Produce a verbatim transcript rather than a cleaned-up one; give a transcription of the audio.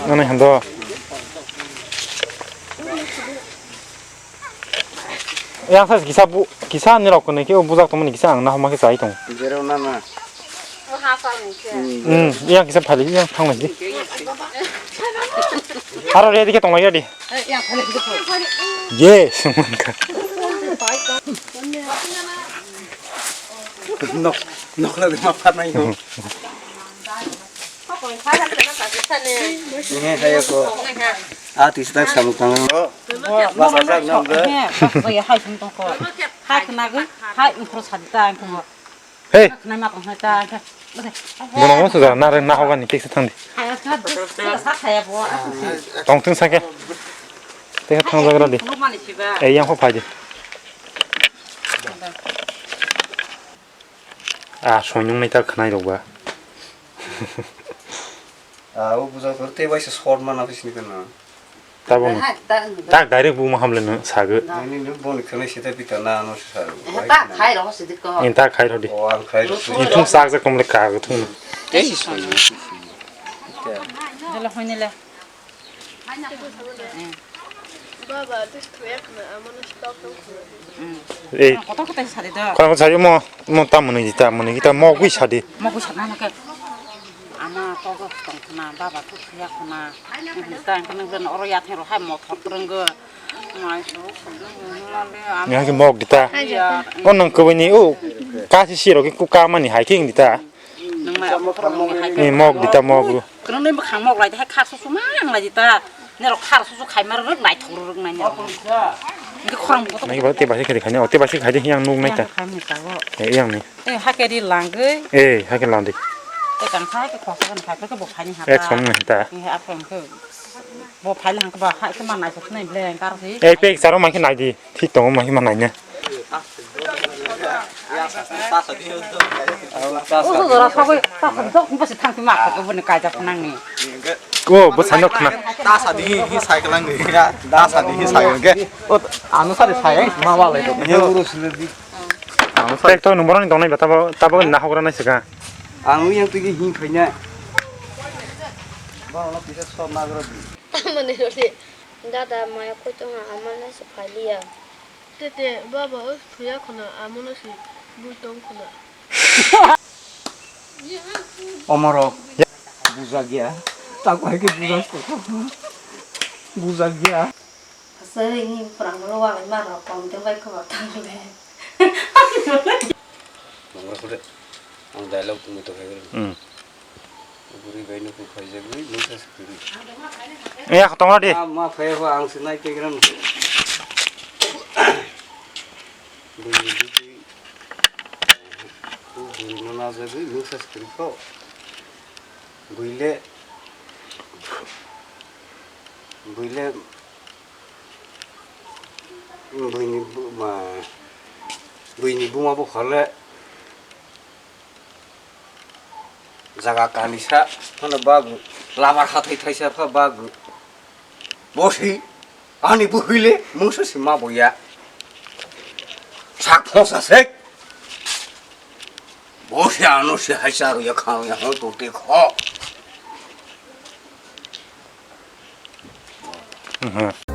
Ani hando. Yang sa kisa bu, kisa ni rok ni ke bujak tongmani kisa ang na homa ke sai tong. Jerao na na. Hmm, yang kisa phali yang thang lagi. Aro ready ke tong lagi di. Yes, mangka. Nok, nok lagi ma phat nai ho. Ini hai ko. Ah, tis tak samu tang lo. Ba ba jak nam ga. Hai sum tong ko. Hai kena gui, hai ungkro sadi ta ang ko. Hey. Kena ma tong hai ta. Bono mo suja na re na hoga ni kisa thang di. Hai sa sa sa ya bo. Tong tun sa ke. Te thang jagra di. Ei yang ho phai di. Ah, soinung nai ta khnai rok ba. Ah, o bujang tor te bai se short mana pis ni kana. Tabuk. Hai, ta ang. Tak direct bu maham le no sago. Nini nuk boni khnai sita pita na ano se sago. Eh, ta khai ro se dikko. In ta khai ro di. O ang khai ro. In thung sak jak kom le ka go thung. Te si soinung. Jalo hoine le. Baba, twi thwi khna, amo no stop tong khna. Ei. Kotor kotor sadi do. Kotor kotor sadi mo, mo ta mwnwi di ta, mwnwi di ta, mo gwi sadi. Mo gwi sana no ke. Ama to go tong khna, baba twi thwi khna. Ni ta ang khna oro ya thero hai mo thor kreng go. Mai so. Ni ha ke mok di ta. O nang ko ni o. Ka si si ro ke ku ka mani hai king di ta. Nang mai amo khorang nang hai. Ni mok di ta mok. Kono ni bwkhang mok lai hai khar susu mang lai di ta. Ni rok khar susu khai mar rwk nai thor rwk nai ni. Ni khorang ko. Nai ba te ba se khai khai ni. O te ba se khai de yang nuk nai ta. Khai ni ta go. E yang ni. E ha ke ri lang ge. E ha ke lang de. E kang khai ke khok kan khai ke bo khai ni ha ta. Ek song ni ta. Ni ha phang ke. Bo phai le hang ba hai ke manai sa nai ble kar si. Ei pek charo mai ke nai di. Thik tongo mai ke manai ne. O so dora sa bai ta sa dok ba se thang ma ko bo ne kai ja nang ni. Ko bo sa nok na. Ta sa di hi cycle ang ya. Ta sa di hi cycle ke. O ano sa de sa ya ma wa le do. Pek to number ni tongnai ba tabo tabo na hogra nai sega. Ang yang tigi hi khai na. Ba no pisa so ma gro di. Tamoni rode, dada maya koi tongo, amano se phaliya. Tete, baba, o thuya khuna, amano se bui tong khuna. Omoro, bujak ya. Tak hai ke bujak ko. Bujak ya. Asai ni phrang lo wa ma ro kom te bai ko tang le. Nongro kore. Ang dialogue tungwi tongkha. Hmm. Bwrwi bai nukhung phaijagwi mungsa se kwrwi. Iya, khotong di. Ma, ma phai ho ang se nai kegram. Bwrwi bwrwi. Bwrwi no najagwi mungsa se kwrwi kho. Bwile. Bwile. Buini bu-, ma, buini buma bo khole jaga kanisa phano bagu, labar hathai thaisa pha bagu. Bosi, ani buhile mungsa sima boya. Sak phosa sek. Bosi ano se haisa ro ya khang ya hon to te kho. Mhm.